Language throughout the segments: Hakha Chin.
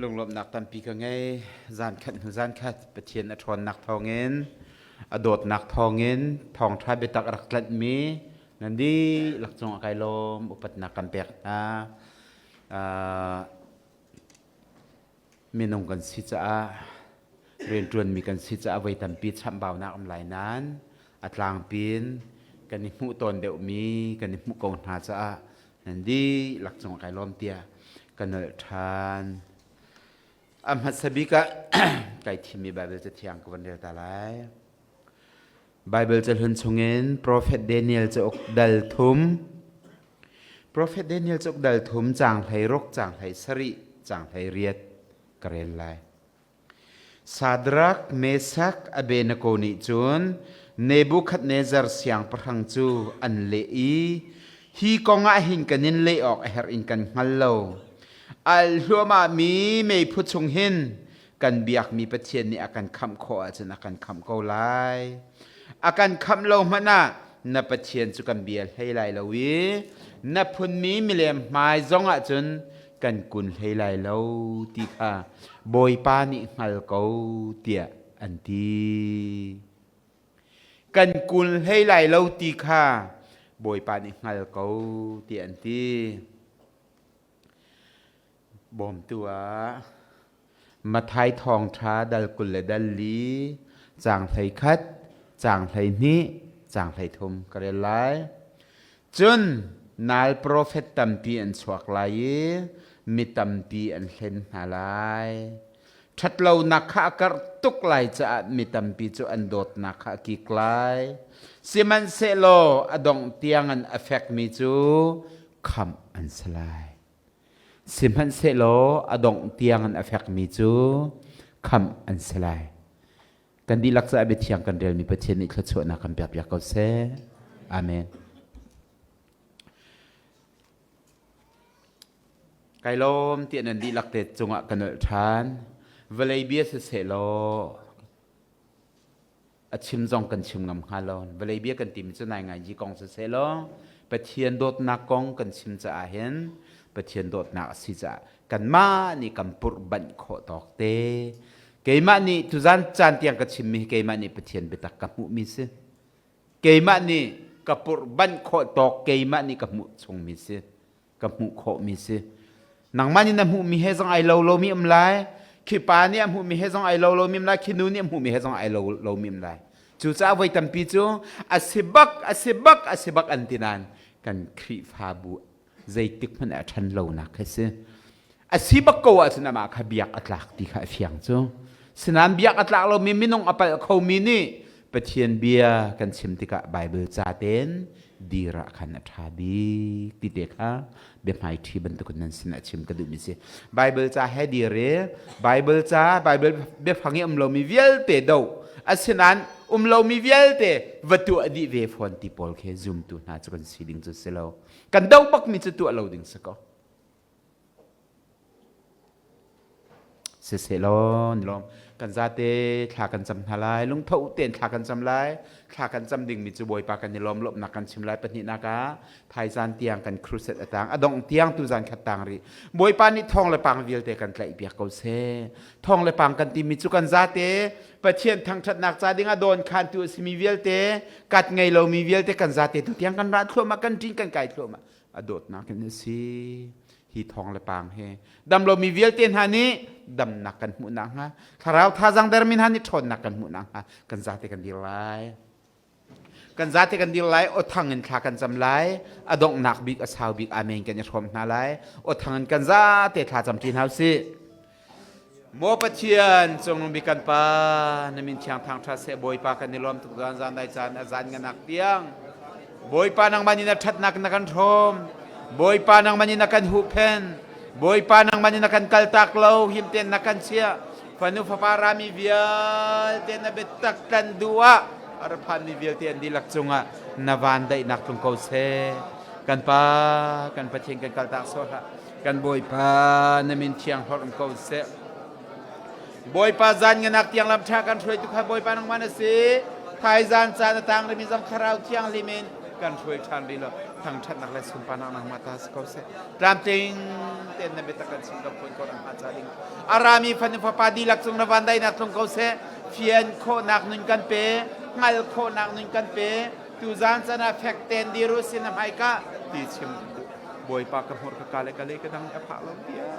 Lunglawmhnak tampi ka ngei. Zan khat hnu zan khat Pathian a ṭhawnnak thawngin, a dawtnak thawngin thawngṭha biatak a rak tlanhmi nan dihlak cungah kai lawm upatnak kan pek hna. Minung kan si caah rianṭuanmi kan si caah voi tampi chamhbaunak um lai nain a tlangpin kan i hmuh tawn deuhmi kan i hmuh ko hna caah nan dihlak cungah kai lawm tiah ka nolh ṭhan. A hmasa bik ah kai thimmi Baibal cathiang ka van rel ta lai. Baibal cahlun chungin Profet Daniel cauk dal thum Profet Daniel cauk dal thum caang 16 caang 17 caang 18 ka rel lai. Sadrak, Mesak, Abednego nih cun Nebukhadnezzar siangpahrang cu an leh i hi kong ah hin kan in leh awk a herh in kan hngal lo. Al hluahmahmi meiphu chung hin kan biakmi Pathian nih a kan khamh khawh ahcun a kan khamh ko lai. A kan khamh lo hmanh ah na Pathian cu kan bia hlei lai lo i na phunmi milem hmai zong ah cun kan kun hlei lai lo ti kha Bawipa nih hngal ko tiah an ti. Kan kun hlei lai lo ti kha Bawipa nih hngal ko tiah an ti. Bawmtu ah Mathai thawngṭha dal 20 le dal li, caang 11, caang 12, caang 13 ka rel lai. Cun nal profet tampi an chuak lai i mi tampi an hlen hna lai. Ṭhatlonak kha a karh tuk lai caah mi tampi cu an dawtnak kha a kik lai. Sihmanhsehlaw a dongh tiang an a fekmi cu khamh an si lai. Sihmanhsehlaw a dongh tiang an a fekmi cu khamh an si lai. Kan dihlak caah biathiang kan relmi Pathian nih thluachuahnak kan pekpiak ko seh. Amen. Kai lawm tiah nan dihlak te cungah ka nolh ṭhan. Vawlei bia siseh law a chim zong kan chim ngam hnga lo. Vawlei bia kan timi cu nai ngai ji kong siseh law Pathian dawtnak kong kan chim caah hin Pathian dawtnak a si caah kanmah nih kan purh banh khawh tawk te. Keimah nih tuzan caan tiang ka chimmi hi keimah nih Pathian biatak ka hmuhmi si. Keimah nih ka purh banh khawh tawk keimah nih ka hmuh chungmi si. Ka hmuh khawhmi si. Nangmah nih na hmuhmi he zong ai lo lomi um lai. Khi pa nih a hmuhmi he zong ai lo lomi um lai. Khi nu nih a hmuhmi he zong ai lo lomi um lai. Cucaah voi tampi cu a si bak, a si bak, a si bak an ti nain kan Khrihfabu zeitik hmanh ah a ṭhan lonak khi si. A si bak ko ahcun amah kha biak a tlak ti kha a fiang cu. Sinain biak a tlak lomi minung a palh khomi nih Pathian bia kan chim tikah Baibal ca tein dir ah khan a ṭha bik ti te kha biahmaiṭhi bantukin nan sinah chim ka duhmi si. Baibal ca he dir i Baibal ca Baibal biafang i um lomi vialte do asinain um lomi vialte va tuah dih ve fawn ti pawl khi zumtu hna cu kan si ding cu si lo. Kan do bakmi cu tuah lo ding si ko. Siseh law lawm kan zate thla kan cam hna lai lungtho tein thla kan cam lai thla kan cam dingmi cu Bawipa kan i lawm lawmhnak kan chim lai pahnihnak ah thaizan tiang kan crusade a tang a dongh tiang tu zan khat tang rih Bawipa nih thawng le pang vialte kan tlaih piak ko seh thawng le pang kan timi cu kan zate Pathian thangṭhatnak ca dingah dawn khantu a simi vialte kat ngei lomi vialte kan zate tu tiang kan ra thluahmah kan ṭin kan kai thluahmah a dawtnak in a si hi thawng le pang he damlomi vialte hna nih damnak kan hmuh nakhnga thlarau thazang dermi hna nih ṭhawnnak kan hmuh nakhnga kan zate kan dir lai kan zate kan dir lai aw thang in thla kan cam lai a donghnak bik a sau bik amen kan i hrawm hna lai aw thang in kan zate thla cam ṭi hna usih Maw Pathian cungnung bik kan Pa na min thiang thang ṭha seh Bawipa kan i lawm tuk zan zan dai caan a zan nganak tiang Bawipa nangmah nih na ṭhatnak na kan hrawm Bawipa nangmah nih na kan huhphen Bawipa nangmah nih na kan kaltak lo him tein na kan chiah fanu fapa rami vialte na biatak tlan duh ah a ra phanmi vialte an dihlak cungah na van daihnak tlung ko seh kan pa kan Pathian kan kaltak sawh hlah Kan Bawipa na min thiang hlorh um ko seh. Bawipa zan nganak tiang lam ṭha kan hruaitu kha Bawipa nangmah na si. Thaizan caan a tang rimi zong thlarau thianghlim in Kan hruai ṭhan rih lo. Thangṭhatnak le sunparnak nangmah ta si ko seh. Tlamtling tein na biatak kan chim kan phuan ko hnga ca ding. A rami fanu fapa dihlak cung na vandaihnak tlung ko seh. Fian khawhnak nun kan pe, hngal khawhnak nun kan pe. Tuzan chan ah fek ten dir u sin na hmaika ti chim Bawipa ka hmur ka ka le ka le ka dang a phah lo tiah.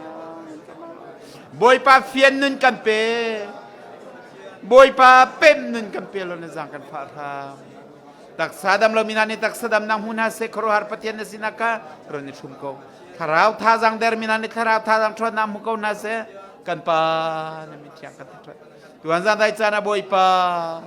Bawipa fian nun kan pe. Bawipa pem nun kan pe lo na zang kan fah hram. Taksa dam lo mina nih taksa dam nang hmu hna seh khuaruahhar Pathian na sinak kha ron i hrum ko. Thlarau thazang der mina nih thlarau thazang ṭhawn hmu ko hna seh kan pa na mithiang kan ṭhat. Tuan zan dai caan ah Bawipa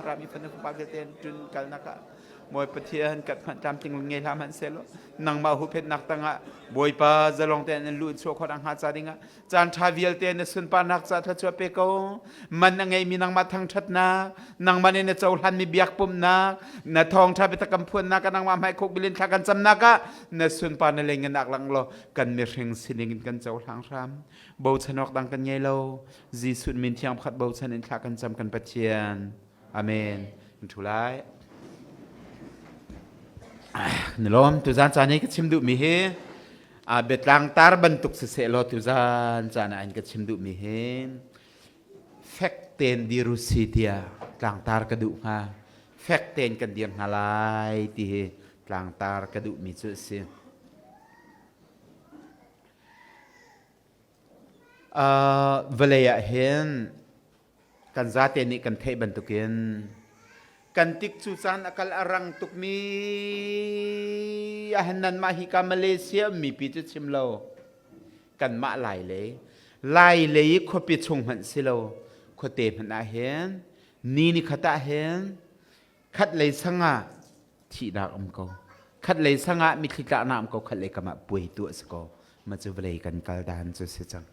rami fanu fapa vialte tun kalnak ah Bawi Pathian kan hmanh tlamtling ngei hlah hmanh sehlaw nangmah huhphenhnak tangah Bawipa zalong tein an lu in chuah khawh hnga ca dingah caan ṭha vialte na sunparnak ca thluachuah pe ko. Man a ngeimi nangmah thangṭhatnak, nangmah nih na cohlanmi biakpumhnak, na thawngṭha biatak kan phuannak ah nangmah hmai khuk bilin thla kan camnak ah na sunpar na leinganak lang law kan mihring sining in kan cohlang hram. Bochan awk dang kan ngei lo. Jesuh min thiang pakhat bochan in thla kan cam kan Pathian. Amen. Kan ṭhu lai. Na lawm tuzan caan i ka chim duhmi hi a biatlang tar bantuk siseh law tuzan caan ah in ka chim duhmi hi fek ten dir u si tiah tlangtar ka duh hnga. Fek ten kan dir hna lai ti hi tlangtar ka duhmi cu a si. Uh, vawlei ah hin kan zate nih kan theih bantukin kan tik cu caan a kal a rang tukmi ahan nan mah hika Malaysia mipi cu chim lo kanmah lai lei lai lei khuapi chung hmanh si lo khuate hmanh ah hin ni ni khat ah hin khat lei sangah thihnak um ko khat lei sangah mithli tlaknak um ko khat lei kam ah puai tu a si ko ma cu vawlei kan kal dan cu si cang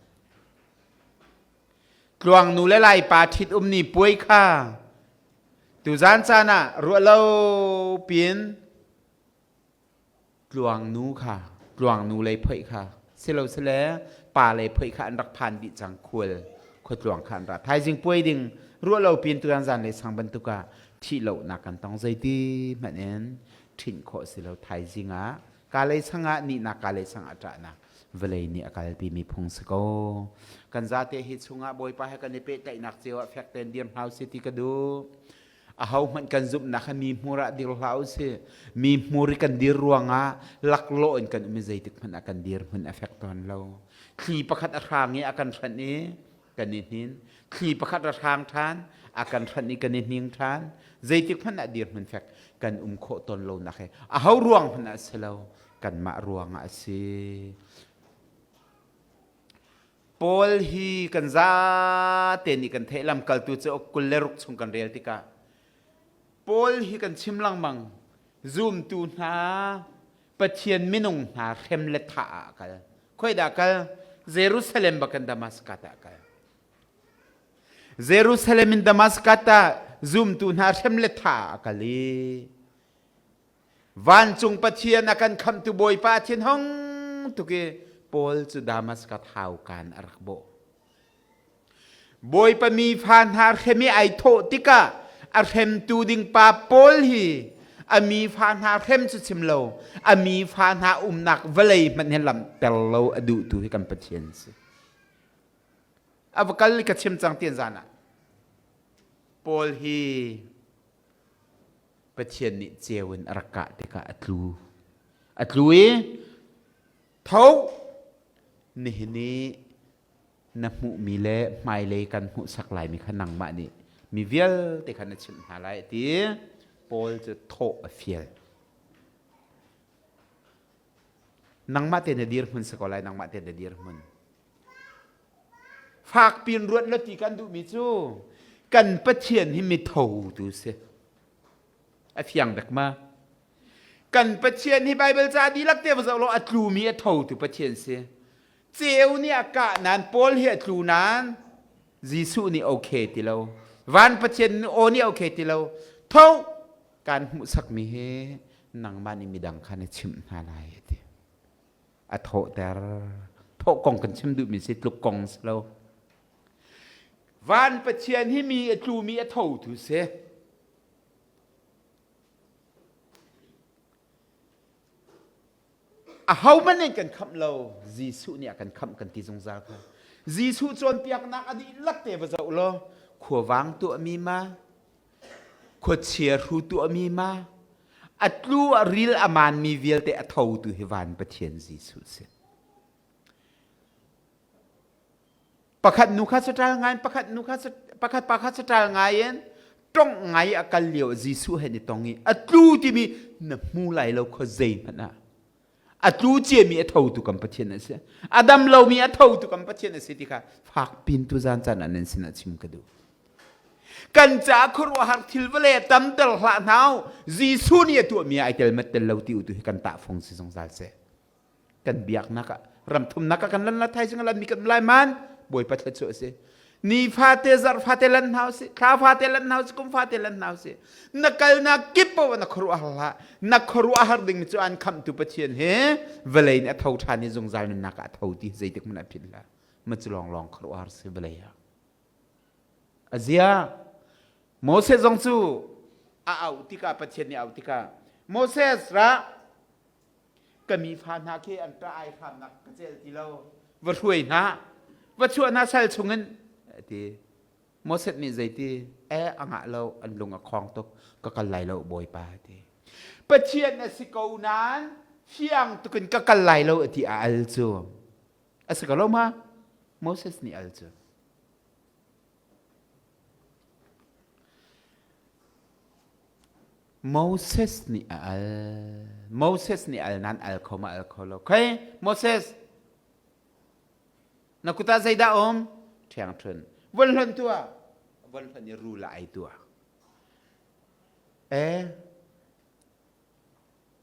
Tluangnu le Laipa ṭhit-um ni puai kha tuzan caan ah ruahlo piin tluangnu kha tluangnu lei phoih kha silo sile pa lei phoih kha an rak phan dih cang khual khuatluang kha an ra thaizing puai ding ruahlo piin tuzan zan lei sang bantuk ah thih lonak kan tong zeiti hmanh in ṭhinh khawh si lo thaizing ah ka lei sang ah nihnak ka lei sang ah ṭahnak vawlei nih a kalpi mi phung si ko. Kan zate hi chungah Bawipa he kan i pehtlaihnak cio ah fek tein dir hna usih ti ka duh. Aho hmanh kan zumhnak hi mi hmur ah dir hlah usih. Mi hmur i kan dir ruangah laklawh in kan um i zeitik hmanh ah kan dir hmun a fek tawn lo. Thli pakhat a hrang i a kan hranh i kan i hnin. Thli pakhat a hrang ṭhan, a kan hranh i kan i hning ṭhan. Zeitik hmanh ah dir hmun fek kan um khawh tawn lo nak hi aho ruang hmanh ah si lo. Kanmah ruangah a si. Paul hi kan zate nih kan theih lamkaltu cu 26 chung kan rel tikah Paul hi kan chim lengmang zumtu hna Pathian minung hna hrem le thah ah a kal. Khoi dah kal? Jerusalem bakan Damascus ah kal. Jerusalem in Damascus ah zumtu hna hrem le thah ah a kal i Vancung Pathian a kan khamhtu Bawipa a thinhung tuk i Paul cu Damaskas haukaan a rak bawh. Bawipa mi fa hna hrem i ai thawh tikah a hremtu ding pa Paul hi a mi fa hna hrem cu chim lo, a mi fa hna umnak vawlei hmanh hi lamhter lo a duhtu hi kan Pathian si. A va kal i ka chim cang tian zan ah Paul hi Pathian nih ceu in a rak kah tikah a tlu. A tlu i tho nihin i na hmuhmi le hmailei kan hmuhsak laimi kha nangmah nih mi vialte kha na chimh hna lai ti Paul cu thawh a fial. Nangmah te na dirhmun si ko lai nangmah te na dirhmun. Fakpi in ruat lo ti kan duhmi cu kan Pathian hi mitho tu si. A fiang dek ma? Kan Pathian hi Bible ca dihlak te va zoh law a tlumi a tho tu Pathian si. Ceu nih a kah nan Paul hi a tlu nan Jesuh nih okay ti lo. Van Pathian aw nih okay ti lo. Tho kan hmuhsakmi hi nangmah nih midang kha na chimh hna lai a ti. A thawhter. Thawh kong kan chim duhmi si tluk kong si lo. Van Pathian hi mi a tlumi a thotu si. Ahohmanh nih kan khamh lo, Jesuh nih a kan khamh kan ti zungzal kha. Jesuh cawnpiaknak a dihlak te va zoh law, khuavang tuahmi ma, khuachia hru tuahmi ma, a tlu a ril a maanmi vialte a thotu hi van Pathian Jesuh si. Pakhat nu kha saṭal ngai in pakhat nu kha pakhat pa kha saṭal ngai in tongh ngai a kal lio Jesuh he ni tong i a tlu timi na hmu lai lo kho zeihmanh ah. A tlu ciami a thotu kan Pathian a si. A dam lomi a thotu kan Pathian a si ti kha fak pin tu zan caan ah nan sinah chim ka duh. Kan caah khuaruahhar thil vale tamter hlah hnau Jesuh nih a tuahmi ah ai tel mat tel lo ti u tu hi kan tahfung si zungzal seh. Kan biaknak ah ramthumnak ah kan lan la thaizing lan mi kan lai man Bawipa thluachuah a si. Ni fate zarh fate lan hna usih, thla fate lan hna usih, kum fate lan hna usih. Na kalnak kip paoh na khuaruahhar hlah. Na khuaruahhar ding cu an khamhtu Pathian he vawlei in a tho ṭhan i zungzal nunnak ah a tho ti zeitik hmanh ah philh hlah. Ma cu lawnglawng khuaruahhar si vawlei ah. A zia Moses zong cu a auh tikah Pathian nih a auh tikah Moses ra ka mi fa hna khi an ṭah ai hramnak ka cel ti lo va hruai hna va chuah hna sal chungin ti Moses nih zeiti e a ngah lo an lung a khong tuk ka kal lai lo bawipa ti Pathian a si ko nain fiang tukin ka kal lai lo ti a al cu a si ko lo ma Moses nih al cu Moses nih a al. Moses nih al nan al kho ma al kho lo. Khoi Moses na kut ah zeidah um? Ṭhiangṭhun. Von hlonh tuah. Von hlonh i rul ah ai tuah. Eh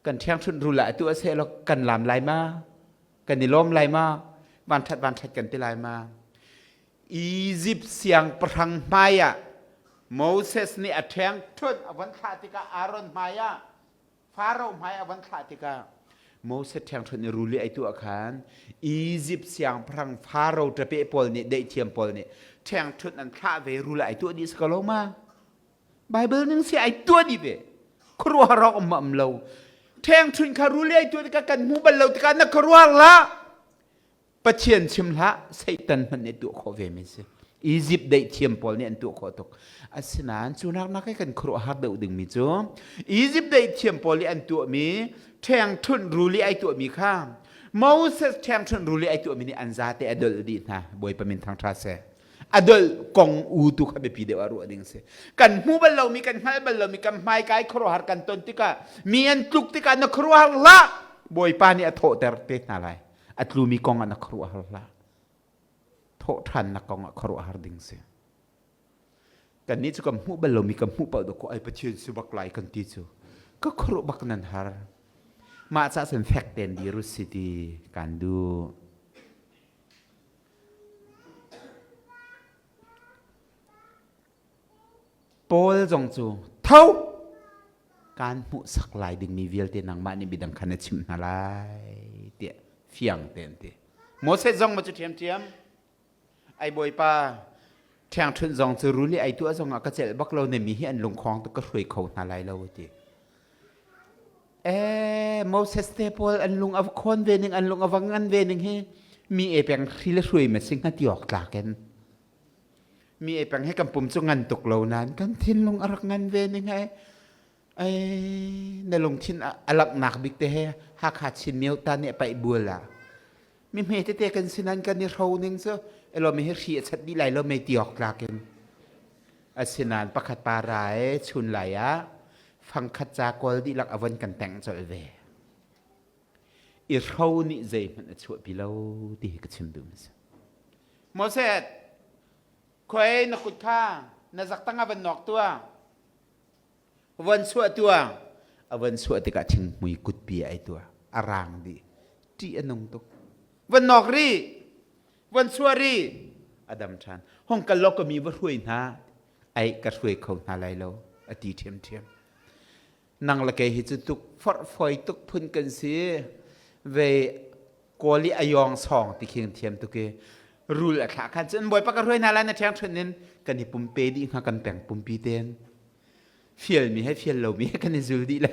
kan ṭhiangṭhunh rul ah tuah seh law kan laam lai ma? Kan i lawm lai ma? Vanṭhat vanṭhat kan ti lai ma? Izipt siangpahrang hmai ah Moses nih a ṭhiangṭhunh a von thlah tikah Aaron hmai ah Faro hmai a von thlah tikah Moses ṭhiangṭhunh i rul i ai tuah khan Izipt siangpahrang Faro ṭapeh pawl nih deihthiam pawl nih ṭhiangṭhunh an thlah ve rul ah ai tuah dih si ko lo ma? Bible ning si ai tuah dih ve. Khuaruahhar awk um um lo. Ṭhengṭhunh kha rul ai tuah tikah kan hmu bal lo tikah na khuaruahhar hlah. Pathian chim hlah, Satan hmanh nih tuah khawh ve mi si. Egypt deihthiam pawl nih an tuah khawh tuk. Asinain cu nak nak kan khuaruahhar deuh dingmi cu Egypt deihthiam pawl nih an tuahmi ṭhengṭhunh rul i ai tuahmi kha Moses ṭhengṭhunh rul i ai tuahmi nih an zate a dolh dih hna. Bawipa min thangṭha seh. A dolh kong u tu kha biapi deuh ah ruah ding si. Kan hmu bal lomi, kan hngal bal lomi, kan hmaikai khuaruahhar kan ton tikah mi an tluk tikah na khuaruahhar hlah. Bawipa nih a thawhter te hna lai. A tlumi kong ah na khuaruahhar hlah. Thawh ṭhannak kong ah khuaruahhar ding si. Kannih cu kan hmuh bal lomi kan hmuh paoh dawkaw ai Pathian si bak lai kan ti cu. Ka khuaruah bak nan har. Mah cah cun fek tein dir u si ti kan duh. Paul zong cu tho kaan hmuhsak lai dingmi vialte nangmah nih midang kha na chimh hna lai tiah fiang tein ti. Moses zong ma cu ṭhiamṭhiam ai bawipa ṭhiangṭhunh zong cu rul i ai tuah zong ah ka celh bak lo na mi hi an lungkhawng tuk ka hruai kho hna lai lo ti. Eh, Moses te pawl an lung a khawn ve ning, an lung a va ngan ve ning hi mi e peng hri le hruai ma sing hnga ti awk tlak in. Mi e peng hi kan pum cu ngan tuk lo nain kan thinlung a rak ngan ve ning he ai na lungthin a langhnak bik te he Hakha Chin mio ta nih paih bual ah mi hme tete kan sinan kan i hro ning cu elo mi hi hri a chat dih lai lo mei ti awk tlak in asinain pakhat pa ra e chun lai ah fangkhat ca kawl dihlak a von kan tengh colh ve i hro nih zeihmanh a chuahpi lo ti hi ka chim duh mi si Moses khoi na kut kha na zaktang a van nok tua Von chuah tuah. A von chuah tikah thinghmui kutpi ai tuah. A rang dih. Ṭih a nung tuk. Von nok rih. Von chuah rih. A dam ṭhan. Hong kal law ka mi va hruai hna. Ai ka hruai kho hna lai lo. A ti ṭhiamṭhiam. Nang le kei hi cu tuk forhfoi tuk phun kan si. Ve kawl i a yawng sawng ti khing thiam tuk i rul a thlah khan cun bawipa ka hruai hna lai na ṭhiang ṭhun in kan i pumpe dih hnga kan peng pumpi ten fialmi he fial lomi he kan i zul dih le.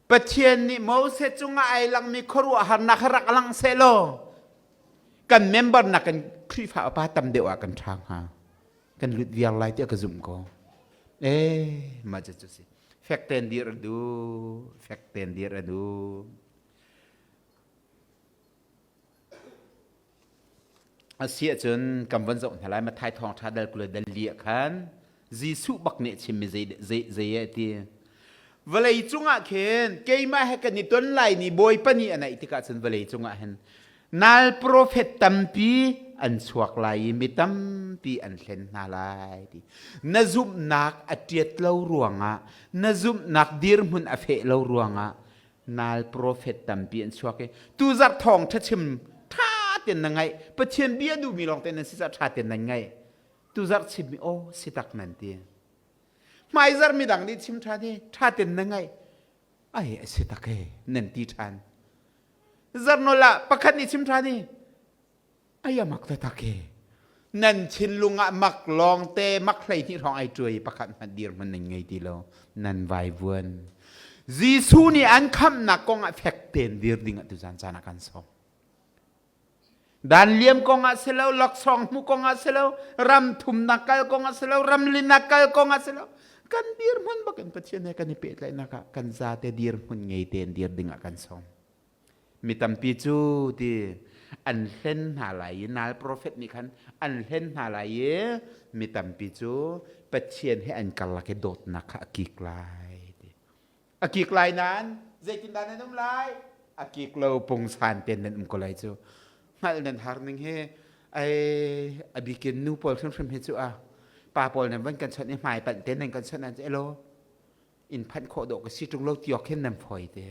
Pathian nih Moses cungah ai langmi khuaruahharnak kha rak lang sehlaw kan member nak kan Khrihfa upa tam deuh ah kan ṭha hnga. Kan lut viar lai tiah ka zumh ko. Eh, mah cu si. Fek ten dir a duh, fek ten dir a duh. A si ahcun kan von zoh hna lai Matthai thawngṭha dal 20 dal li ah khan Jesuh bak nih a chimmi zei zei zei a ti. Vawlei cungah khin keimah he kan i ton lai ni Bawipa nih a naih tikah cun vawlei cungah hin nal profet tampi an chuak lai i mi tampi an hlen hna lai ti. Na zumhnak a ṭiat lo ruangah na zumhnak dirhmun a feh lo ruangah nal profet tampi an chuak i tuzarh thawng ṭha chim ṭha ten na ngaih Pathian bia duhmi lawng te nan si caah ṭha ten nan ngaih tuzarh chimmi aw si tak nan ti hmaizarh midang nih chim ṭhan i ṭha ten na ngaih ai a si tak e nan ti ṭhan zarnol ah pakhat nih chim ṭhan i ai a mak taktak e nan thinlung ah mak lawng te mak 12 hrawng ai ṭuai pakhat hmanh dirhmun nan ngei ti lo nan vaivuan Jesuh nih an khamhnak kong ah fek tein dir ding ah tuzan caan ah kan sawm dan liam kong ah si lo laksawng hmu kong ah si lo ram thumnak kal kong ah si lo ram linak kal kong ah si lo kan dirhmun bakin Pathian he kan i pehtlaihnak ah kan zate dirhmun ngei tein dir ding ah kan sawm Mi tampi cu ti an hlen hna lai i nal profet nih khan an hlen hna lai i mi tampi cu Pathian he an karlak i dawtnak kha a kik lai ti. A kik lai nain zeitindah nan um lai? A kik lo pungsan ten nan um ko lai cu. Hngalh nan har ning hi ai a bikin nu pawl hrimhrim hi cu a pa pawl nan van kan chawnh i hmai panh ten nan kan chawnh an elo in phanh khawh dawh ka si ṭung lo tiawk hin nan fawi te.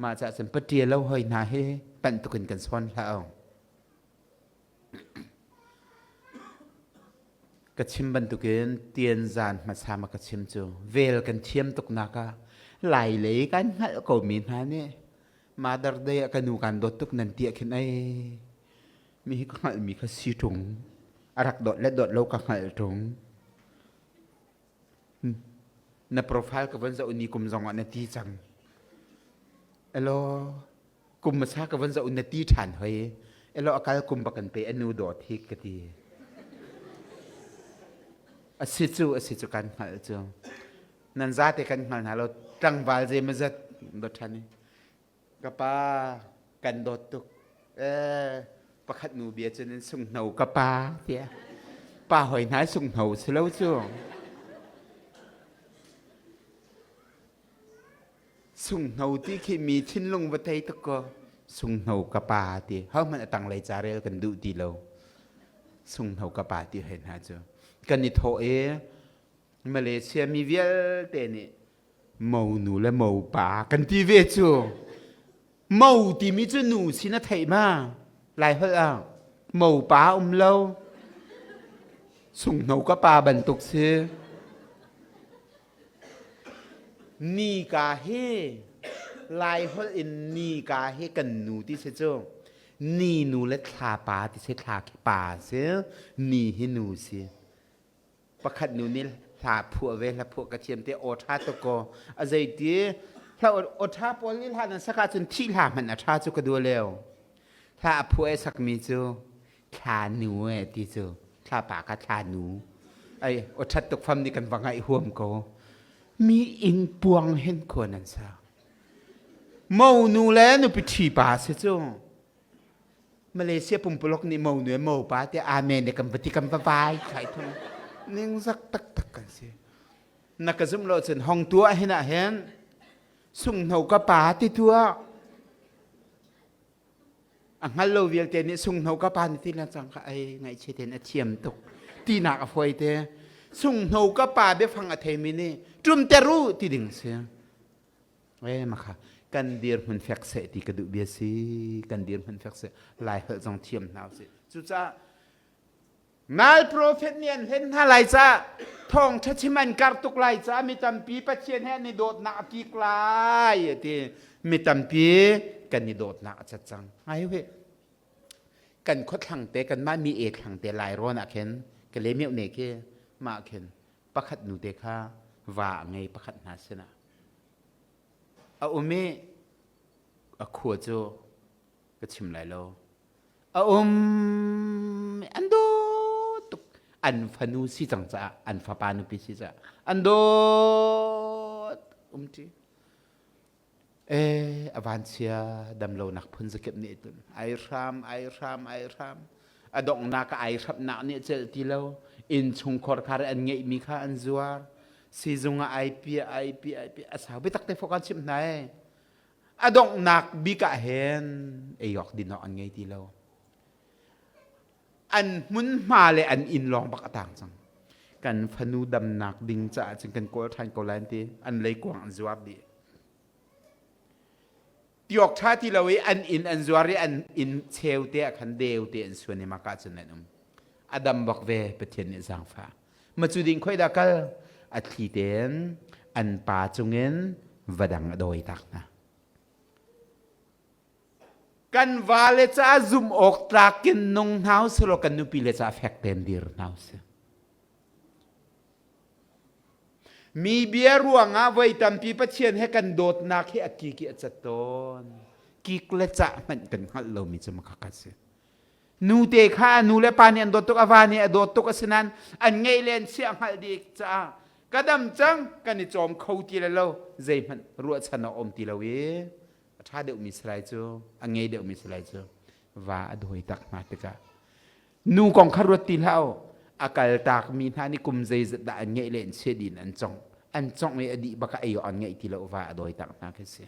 Mah caah cun paṭia lo hoi hna hi panh tuk in kan sawn hlah o. Ka chim bantukin tian zan hmasa ma ka chim cu vel kan thiam tuk nak ah lai lei kan hngalh ko mi hna nih Mother Day ah ka nu kan dawt tuk nan ti ah khin ai mi hi ka hngalh mi kha si ṭung a rak dawt le dawt lo ka hngalh ṭung Na profile ka von zoh ni kum zong ah na ti cang. Elo kum hmasa ka von zoh na ti ṭhan hoi. Elo akal kum bak kan pe anu dawt hi ka ti. A si cu a si cu kan hngalh cu. Nan zate kan hngal hna lo tlangval zei mazat dawt ṭhan i. Ka pa kan dawt tuk. Eh, pakhat nu bia cun in sunghno ka pa tiah. Pa hoi hna sunghno si lo cu. Sunghno ti khi mi thinlung va thei tuk ko. Sunghno ka pa ti. Ho hmanh a tanglei ca rel kan duh ti lo. Sunghno ka pa ti hoi hna cu. Kan i thawh i Malaysia mi vialte nih monu le mopa kan ti ve cu mo timi cu nu sin a theih ma lai holh ah mopa um lo sunghno ka pa bantuk si ni ka hi lai holh in ni ka hi kan nu ti si cu ni nu le thla pa ti si thla khi pa si ni hi nu si Pakhat nu nih hla phuah ve hla phuah ka thiam te aw ṭha tuk kaw a zeiti hla aw ṭha pawl nih hla nan sak ahcun thih hla hmanh a ṭha cu ka dua leo hla a phuah i sakmi cu thla nu e ti cu thla pa kha thla nu ai aw ṭhat tuk fam nih kan va ngaih huam ko mi ing puang hen khua nan sa monu le nupi ṭhi pa si cu Malaysia pumpulok nih mo nu mo pa te amen le kan va ti kan va vai thai thung ning zak taktak kan si na ka zum lo cun hong tua hin ah hin sunghno ka pa ti tua a hngal lo vialte nih sunghno ka pa ni ti la cang ka ai ngaihchia ten a thiam tuk tinak a foi te sunghno ka pa biafang a theimi nih tum teru ti ding si Eh makha kan dirhmun fek seh ti ka duh bia si kan dirhmun fek seh lai holh zong thiam hna usih cucaah nal prophet nih an hlen hna lai ca thawngṭha chim an kar tuk lai ca mi tampi Pathian he an i dawtnak a kik lai ti mi tampi kan i dawtnak a cat cang ngai he kan khuathlang te kanmah mi e thlang te lai rawn ah khin ka le meuh ne khi mah khin pakhat nu te kha va a ngei pakhat hna sinah. A um i a khua cu ka chim lai lo. A um an dawt tuk. An fanu si cang caah an fapa nupi si caah an dawt umṭi. Eh, a vanchia damlonak phun zakip nih cun ai hram ai hram ai hram a donghnak ah ai hramnak nih celh ti lo inn chungkhar khar an ngeihmi kha an zuar sizung ah ai piah ai piah ai piah a sau biatak te fok an chimh hna e a donghnak bik ah hin ei awk din awk an ngei ti lo an hmunhma le an inn lawng bak a tang cang kan fanu damnak ding caah cun kan kawl ṭhan ko lai an ti an leikuang an zuar dih tiawk ṭha ti lo i an inn an zuar i an inn cheu te ah khan deu te an suan i maka cun an um a dam bak ve Pathian nih zaangfah ma cu ding khoi dah kal a thli tein an pa cungin va dang a dawi tak hna Kan vale caah zumh awk tlak in nung hna usih law kan nupile caah fek tein dir hna usih. Mi bia ruangah voi tampi Pathian he kan dawtnak hi a kik i a cat tawn. Kik le cah hmanh kan hngalh lomi cu makha kha si. Nute kha nu le pa nih an dawt tuk, a va nih a dawt tuk asinain an ngeih le an chiah hngalh dih caah ka dam cang kan i cawm kho ti le lo zeihmanh ruahchan a um ti lo i a ṭha deuhmi salai cu a ngei deuhmi salai cu va a dawi tak hna tikah nu kong kha ruat ti hlah u a kal takmi hna nih kum zeizat dah an ngeih le an chia din an cong an congh i a dih bak ah ei an ngeih ti lo va a dawi tak hna khi si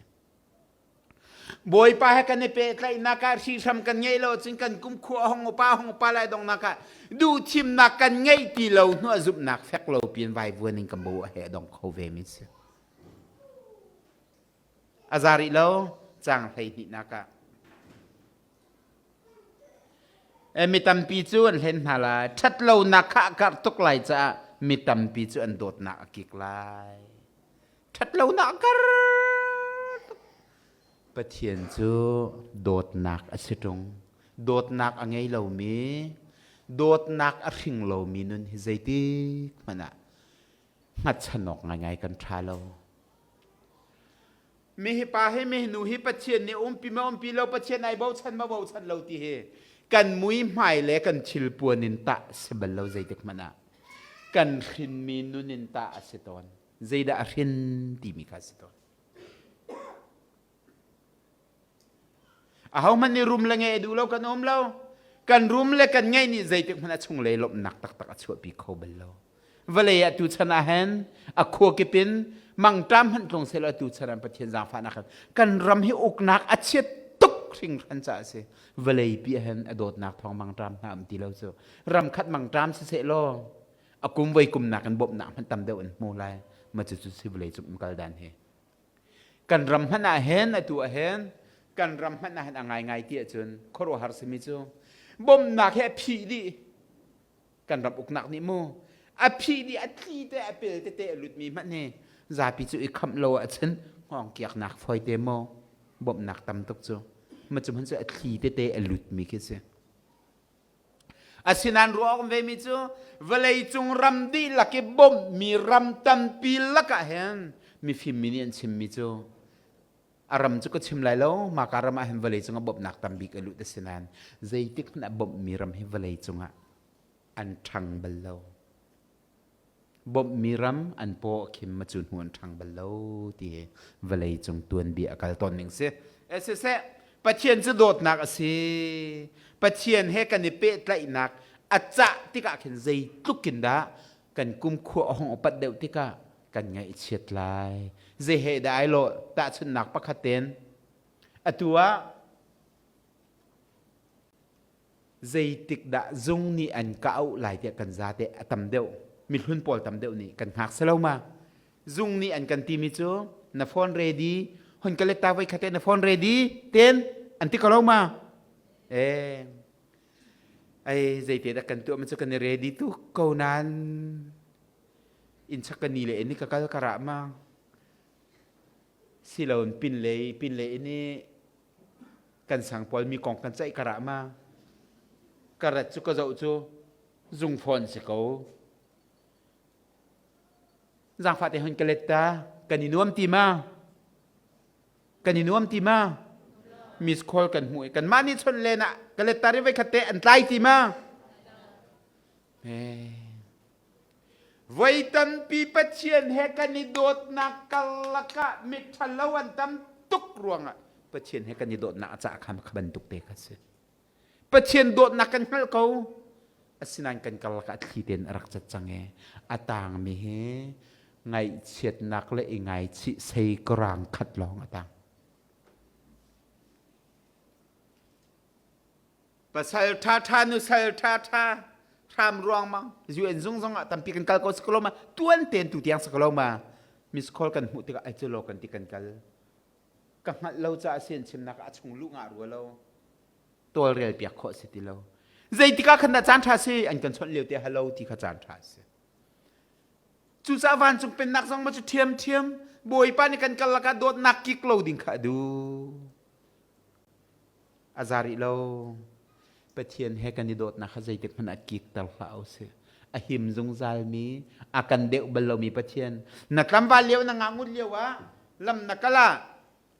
Bawipa he kan i pehtlaihnak ah hrihhram kan ngeih lo cun kan kum khua hong upa hong upa lai donghnak ah duhthimnak kan ngeih ti lo hnuah zumhnak fek lo piin vaivuan in kan bo a he dong kho ve mi si A za rih lo caang 12nak ah. E, mi tampi cu an hlen hna lai. Ṭhatlonak kha a karh tuk lai caah mi tampi cu an dawtnak a kik lai. Ṭhatlonak a karh tuk. Pathian cu dawtnak a si ṭung. Dawtnak a ngei lomi, dawtnak a hring lomi nun hi zeitik hmanh ah hngatchan awk ngaingai kan ṭha lo. Mi hi pa hi mi nu hi Pathian nih umpi ma umpi lo Pathian ai bochan ma bochan lo ti hi kan mui hmai le kan thil puan in tah si bal lo zeitik hmanh ah kan hrinmi nun in tah a si tawn zeidah a hrin timi kha a si tawn Ahohmanh nih rum le ngeih duh lo kan um lo. Kan rum le kan ngeih nih zeitik hmanh a chunglei lawmhnak taktak a chuahpi kho bal lo. Vawlei ah tuchan ah hin a khua kip in mangṭam hmanh tlung sehlaw tuchan ah Pathian zaangfahnak hin kan ram hi uknak a chiat tuk hringhran caah a si. Vawlei pi ah hin a dawtnak thawng mangṭam hna um ti lo cu. Ram khat mangṭam siseh law a kum voi kum nakin bawmhnak hmanh tam deuh an hmu lai. Ma cucu si vawlei cung um kal dan hi. Kan ram hmanh ah hin atu ah hin kan ram hmanh ah hin a ngaingai ti ahcun khuaruahhar simi cu bawmhnak hi a phih dih kan ram uknak nih mu a phih dih a tli te a pel tete a lutmi hmanh hi zapi cu i khamh lo ahcun hngawng kiaknak fawi te maw bawmhnak tam tuk cu ma cu hmanh cu a thli tete a lutmi khi si Asinain ruah awk vemi cu vawleicung ram dihlak i bawmhmi ram tampi lakah hin mifim mi nih an chimmi cu a ram cu ka chim lai lo maka ram ah hin vawleicung ah bawmhnak tam bik a lut asinain zeitik hmanh ah bawmhmi ram hi vawleicung ah an ṭhang bal lo. Bawmhmi ram an paw a khim ma cu hnu an ṭhang bal lo ti hi vawleicung tuanbia a kal tawn ning si. Eh siseh, Pathian cu dawtnak a si. Pathian he kan i pehtlaihnak a cah tikah khin zeitluk in dah kan kumkhua a hung upat deuh tikah kan ngaihchiat lai. Zei he dah ai lawh tahchunhnak pakhat ten atu ah zeitik dah zung nih an ka auh lai tiah kan zate a tam deuh mihlun pawl tam deuh nih kan hngak selo ma zung nih an kan timi cu na phone ready hon ka let ta voi khate na phone ready ten an ti ko lo ma eh ai zeite dah kan tuah ma cu kan i ready tu ko nan in chak ka ni le ni ka kal ka ra ma siloin pin le pin le ini kan sang pawl mi kong kan ceih karah ma ka rat cu ka zoh cu zung fawn si ko zaangfah te hun ka let ta kan i nuam ti ma? Kan i nuam ti ma? Miss call kan hmuh i kanmah nih chawnh len ah ka let tar i voi khat te an tlai ti ma? Voi tampi Pathian he kan i dawtnak karlak ah miṭhalo an tam tuk ruangah Pathian he kan i dawtnak a cah kha kha bantuk te kha si. Pathian dawtnak kan hngalh ko. Asinain kan karlak ah thli tein a rak cat cang i a tangmi hi ngaihchiatnak le i ngaichih sei karang khat lawng a tang. Pasal ṭhaṭha nusal ṭhaṭha hram ruangmang UN zung zong ah tampi kan kal ko si ko lo ma tuan tein tu tiang si ko lo ma miss call kan hmuh tikah ai cu lo kan ti kan kal ka hngalh lo caah sian chimnak ah a chung luh ngah rua lo tawlrel piak khawh si ti lo zeitikah khan dah caan ṭha si an kan chawnh lio te hello ti kha caan ṭha si cucaah vancung pennak zong ma cu ṭhiamṭhiam bawipa nih kan kal lakah dawtnak kik lo ding kha a duh A za rih lo. Pathian he kan i dawtnak kha zeitik hmanh ah kikter hlah usih. A him zungzalmi, a kan deuh bal lomi Pathian. Na tlangval lio na ngangut lio ah lam na kal ah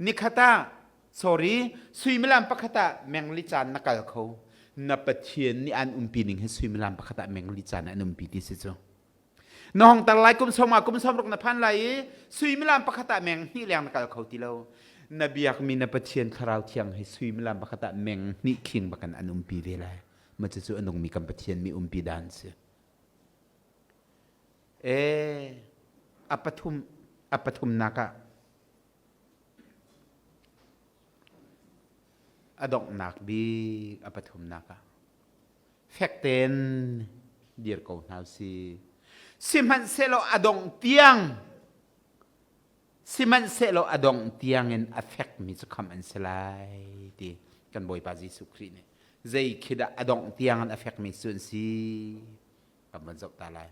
nikhat ah sorry suimilam pakhat ah mengli caan na kal kho. Na Pathian nih an umpi ning hi suimilam pakhat ah mengli caan an umpi ti si cu. Na hong tar lai kum sawm ah kum 60 na phan lai i suimilam pakhat ah meng hnih leng na kal kho ti lo. Na biakmi na Pathian Thlarau Thiang hi suimilam pakhat ah meng hnih khing bakan an umpi ve lai. Ma cucu a nungmi kan Pathian mi umpi dan si. E a pathum a pathumnak ah a donghnak bik a pathumnak ah fek tein dir ko hna usih. Sihmanhsehlaw a dongh tiang sihmanhsehlaw a dongh tiangin a fekmi cu khamh an si lai ti kan Bawipa Jesuh Khrih nih zei khi dah a dongh tiangin a fekmi cu an si kan van zoh ta lai.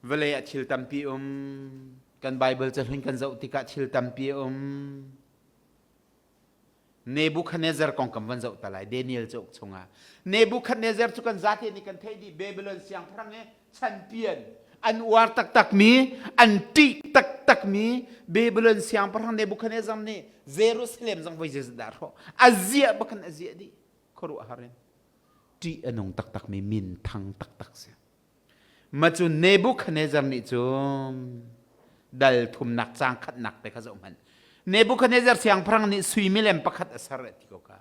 Vawlei ah thil tampi um kan Bible cahlun kan zoh tikah thil tampi um Nebuchadnezzar kong kan van zoh ta lai Daniel cauk chungah Nebuchadnezzar cu kan zate nih kan theih dih Babylon siangpahrang i champion an uar taktakmi an ṭih taktakmi Babylon siangpahrang Nebuchadnezzar nih Jerusalem zong voi zeizat dah hrawh a ziah bakan a ziah dih khuaruahhar in ṭih a nung taktakmi min thang taktak si Ma cu Nebuchadnezzar nih cun dal thumnak caang khatnak te kha zoh hmanh. Nebuchadnezzar siangpahrang nih sui milem pakhat a ser ti ko ka.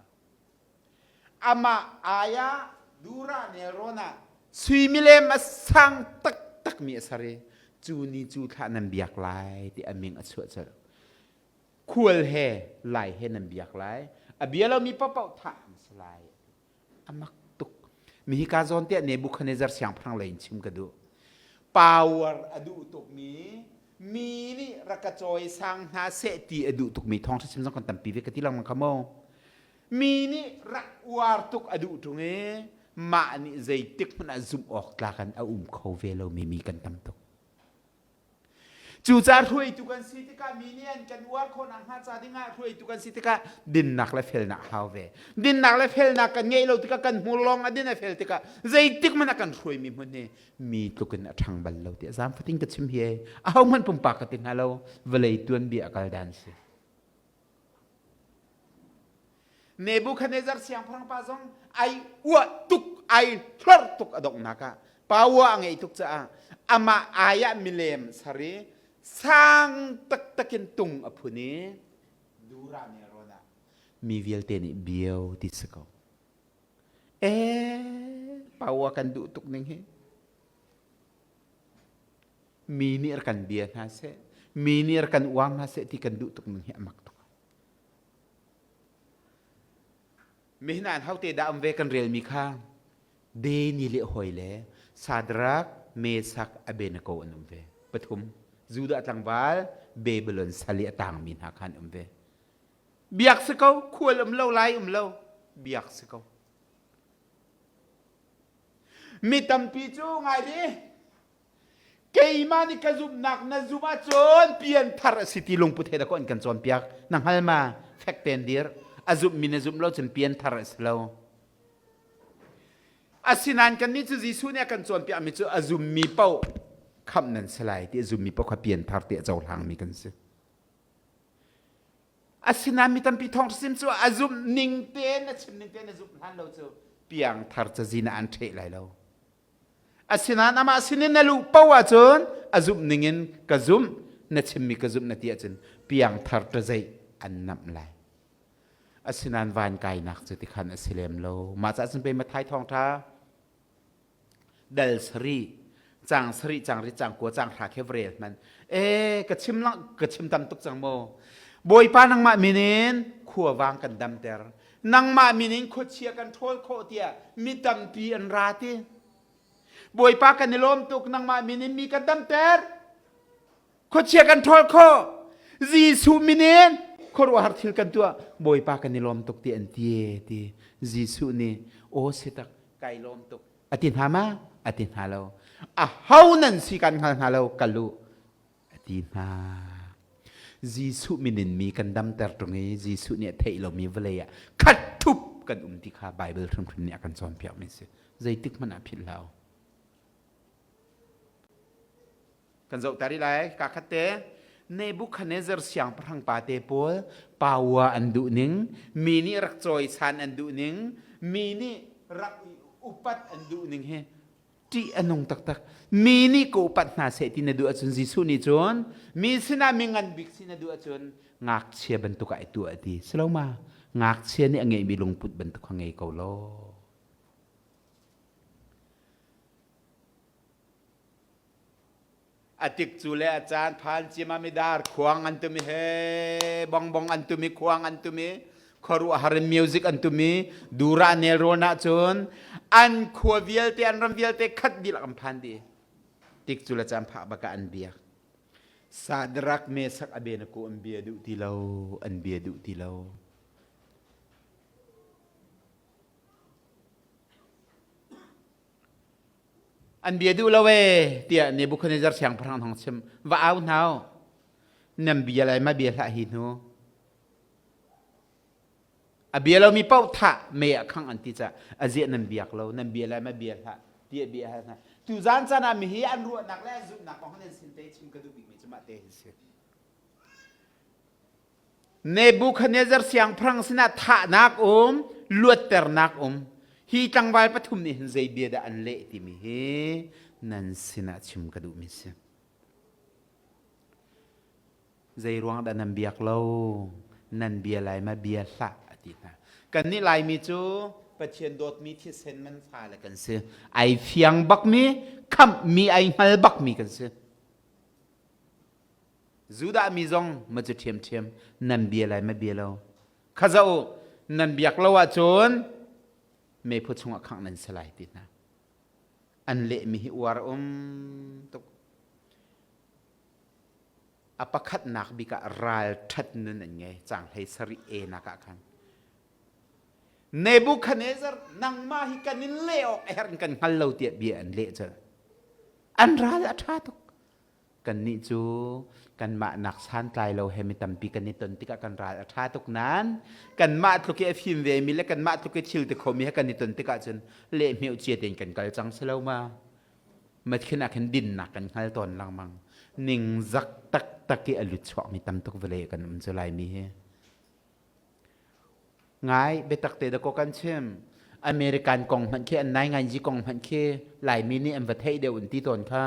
Amah aya Dura nelrawn ah sui milem a sang taktakmi a ser i cu ni cu thlah nan biak lai ti a ming a chuah colh. Khual he lai he nan biak lai. A bia lomi paohpaoh thah an si lai. A mak tuk. Mi hi ka zawn tiah Nebuchadnezzar siangpahrang lei in chim ka duh. Power a duh tukmi, mi nih rak ka cawi sang hna seh ti a duh tukmi thawngṭha chim zong kan tampi ve ka ti lengmang kha mu. Mi nih rak uar tuk a duh ṭung i mah nih zeitik hmanh ah zumh awk tlak in a um kho ve lomi mi kan tam tuk. Cucaah hruaitu kan si tikah mi nih an kan uar khawh nakhnga ca dingah hruaitu kan si tikah dinnak le felnak hau ve. Dinnak le felnak kan ngeih lo tikah kan hmur lawng a din a fel tikah zeitik hmanh a kan hruaimi hmun hi mi tluk in a ṭhang bal lo tiah zaam fatin ka chim hi aho hmanh pumpak ka ti hna lo vawlei tuanbia a kal dan si. Nebuchadnezzar siangpahrang pa zong ai uah tuk ai hlorh tuk a donghnak ah power a ngeih tuk caah amah ai ah milem sar i sang taktak in tung a phun i Dura nelrawn ah mi vialte nih bio ti si ko. Eh, power kan duh tuk ning hi. Mi nih kan bia hna seh, mi nih kan uang hna seh ti kan duh tuk ning hi a mak tuk. Mihin an hote dah um ve kan relmi kha Deni le hawi le Sadrak, Mesak, Abednego an um ve. Pathum Judah tlangval Babylon sal i a tangmi hna kha an um ve. Biak si ko, khual um lo, lai um lo, biak si ko. Mi tampi cu ngai dih Keimah nih ka zumhnak na zumh ahcun pianthar a si ti lungput he dah an kan cawnpiak. Na hngal ma? Fek tein dir. A zumhmi na zumh lo cun pianthar a si lo. Asinain kannih cu Jesuh nih a kan cawnpiakmi cu a zummi paoh khamh nan si lai ti a zummi paoh kha pianthar ti a cohlangmi kan si. Asinain mi tampi thawng sim cu a zumh ning tein a chim ning tein a zumh hlan lo cu piangthar cazin ah an ṭheh lai lo. Asinain amah sinin na luh paoh ahcun a zumh ning in ka zumh, na chimmi ka zumh na ti ahcun piangthar ṭazeih an namh lai. Asinain van kainak cu tikhan a si lem lo. Mah caah cun pei Matthai thawngṭha dal sarih cang sarih cang ri cang kua cang hra khe vrel hman e ka chim lang ka chim tam tuk cang mo bawipa nangmah min in khuavang kan damter nangmah min in khuachia kan ṭhawl khawh tiah mi tampi an ra ti bawipa kan i lawm tuk nangmah min in mi kan damter Khuachia kan ṭhawl khawh. Jesuh min in khuaruahhar thil kan tuah. Bawipa kan i lawm tuk ti an ti ti. Jesuh nih aw si tak kai lawm tuk a ti hna ma? A ti hna lo. A ho nan si kan hngal hna lo kal u a ti hna. Jesuh min in mi kan damter ṭung i Jesuh nih a theih lomi vawlei ah khat ṭhup kan um ti kha Baibal hrimhrim nih a kan cawnpiakmi a si. Zeitik hmanh ah philh hlah u. Kan zoh ta rih lai ka khat te. Nebuchadnezzar siangpahrang pa te pawl power an duh ning, mi nih rak cawisan an duh ning, mi nih rak upat an duh ning hi ṭih a nung taktak. Mi nih ka upat hna seh ti na duh ahcun Jesuh nih cun mi sinah mi ngan bik si na duh ahcun ngakchia bantuk ah i tuah a ti. Si lo ma? Ngakchia nih a ngeihmi lungput bantuk kha ngei ko law. A tik cu le a caan phan cima mi dar khuang an tum i he bongbong an tum i khuang an tum i khuaruahhar in music an tum i dura nelrawn ah cun an khua vialte an ram vialte khat dihlak an phan dih. Tik cu le caan phah bak ah an biak. Sadrak Mesak Abednego an bia duh ti lo, an bia duh ti lo. An bia duh lo ee tiah Nebuchadnezzar siangpahrang hong chim. Va au hna u. Nan bia lai ma bia hlah hi hnu. A bia lomi paoh thah mei ah khangh an ti caah a ziah nan biak lo nan bia lai ma bia hlah tiah bia hal hna. Tu zan caan ah mihi an ruahnak le an zumhnak kong nan sin te chim ka duh bikmi cu mah te hi si. Nebuchadnezzar siangpahrang sinah thahnak um, luatternak um. Hi tlangval pathum nih hin zei bia dah an leh timi hi nan sinah chim ka duhmi si. Zei ruang dah nan biak lo? Nan bia lai ma bia hlah a ti hna. Kannih Laimi cu Pathian dawtmi thisen man fale kan si. Ai fiang bakmi, khamhmi ai hngal bakmi kan si. Judah mi zong ma cu ṭhiamṭhiam nan bia lai ma bia lo. Kha zoh u, nan biak lo ahcun meiphu chungah khangh nan si lai ti hna. An lehmi hi uar um tuk. A pakhatnak bik ah ralṭhat nun an ngei cang hlei sarih e nak ah khan. Nebuchadnezzar nangmah hi kan in leh awk a herh in kan hngal lo tiah bia an leh colh. An ral a ṭha tuk. Kannih cu kanmah nak santlai lo he mi tampi kan i ton tikah kan ral a ṭha tuk nain kanmah tluk i a fim vemi le kanmah tluk i thil ti khomi he kan i ton tikah cun lehhmeuh cia tein kan kal cang si lo ma? Mathin ah khin dinnak kan hngal tawn lengmang. Ningzak taktak i a lut chuakmi tam tuk vawlei kan um cu Laimi hi. Ngai biatak te dakaw kan chim. American kong hmanh khi an nai ngai kong hmanh khi Laimi nih an va theih deuh an ti tawn kha.